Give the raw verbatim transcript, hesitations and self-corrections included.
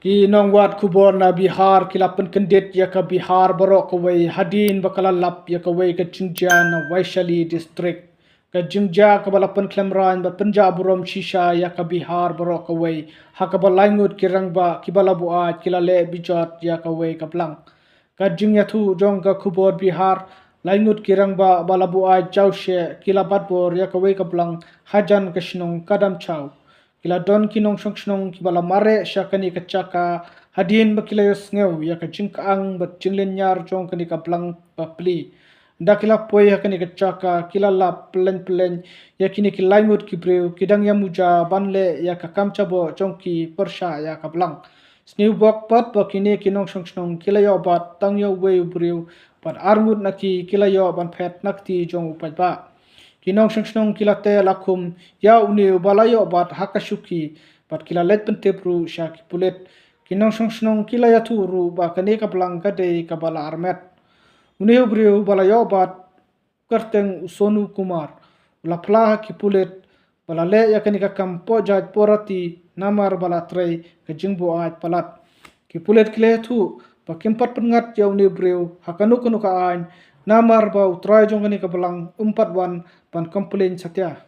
Ki nongwad khubor na Bihar ki la pynkyndit ïa ka Bihar baroh kawei hadien ba ka la lap ïa kawei ka jingjia na Vaishali District. Ka jingjia kaba la pynkhlem rain bad pynjah burom shisha ïa ka Bihar baroh kawei, ha kaba laingut ki rangbah kiba la buaid ki la leh bijot ïa kawei ka blang. Ka jingïathuh jong ka khubor Bihar, laingut ki rangbah ba la buaid jawshe ki la bat bor ïa kawei ka blang hajan ka shnong Kadamchaw. Ki la don ki nongshong shnong kiba la mareh sha kane ka jaka hadien ba ki la ïohsngew ïa ka jingkyang bad jinglynñiar jong kane ka blang bapli. Ynda ki la poi ha kane ka jaka ki la lap pyllein pyllein ïa kine ki laingut ki briew ki dang ïa muja ban leh ïa ka kam jaboh jong ki pyrshah ïa ka blang. Sniew bok pat ba kine ki nongshong shnong ki la ïoh bat tang ïa uwei u briew bad arngut na ki ki la ïoh ban phet na kti jong u paidbah. Ki nongshong shnong ki la teh la khum ïa une uba la ïoh bat ha ka shuki bad ki la leit pyntip ruh sha ki pulit. Ki nongshong shnong ki la ïathuh ruh ba kane ka blang ka dei kaba la armet. Une u briew ba la ïoh bat kyrteng u Sonu Kumar u la phla ha ki pulit ba la leh ïa kane ka kam poh jait poh rati namar ba la trei ka jingbuaid palat. Ki pulit ki la ïathuh ba kim pat pynngat ïa une u briew ha kano kano ka aiñ namar ba u trai jong kane ka blang um pat wan ban complain satia.